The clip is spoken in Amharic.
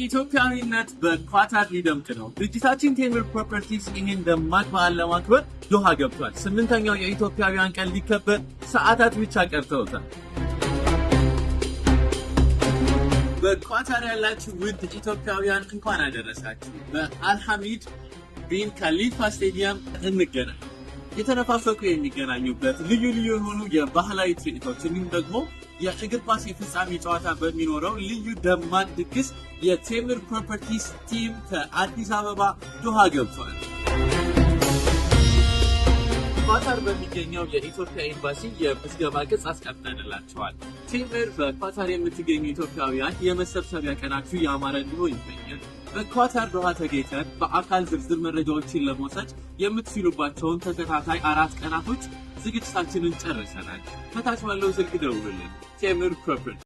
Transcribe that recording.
ኢትዮጵያዊነት በኳታር ሊደምቅ ነው። ድርጅታችን ቴምር ፕሮፐርቲስ ይህን ደማቅ በዓል ለማክበር ዶሃ ገብቷል። 8ኛው የኢትዮጵያውያን ቀን ሊከበር ሰዓታት ብቻ ቀርተውታል። በኳታር ያላችሁ ውድ ኢትዮጵያውያን እንኳን አደረሳችሁ። በአልሐሚድ ቢን ካሊፋ ስቴዲየም እንገናኝ። የተነፋፈቁ የሚገናኙበት ልዩ ልዩ የሆኑ የባህላዊ ትርኢቶች እንዲሁም ደግሞ የእግር ኳስ የፍጻሜ ጨዋታ በሚኖረው ልዩ ደማቅ ድግስ የቴምር ፕሮፐርቲስ team ከአዲስ አበባ ዶሃ ገብቷል። ኳታር በሚገኘው የኢትዮጵያ ኤምባሲ የምዝገባ ቅጽ አስቀምጠንላቸዋል። ቴምር በኳታር የምትገኙ ኢትዮጵያውያን የመሰብሰቢያ ቀናችሁ ያማረ እንዲሆን ይመኛል። በኳታር ዶሃ ተገኝተን በአካል ዝርዝር መረጃዎችን ለመውሰድ የምትችሉባቸውን ተከታታይ 4 ቀናቶች ዝግጅታችንን ጨርሰናል። ከታች ባለው ስልክ ደውሉልን። ቴምር ፕሮፐርቲ።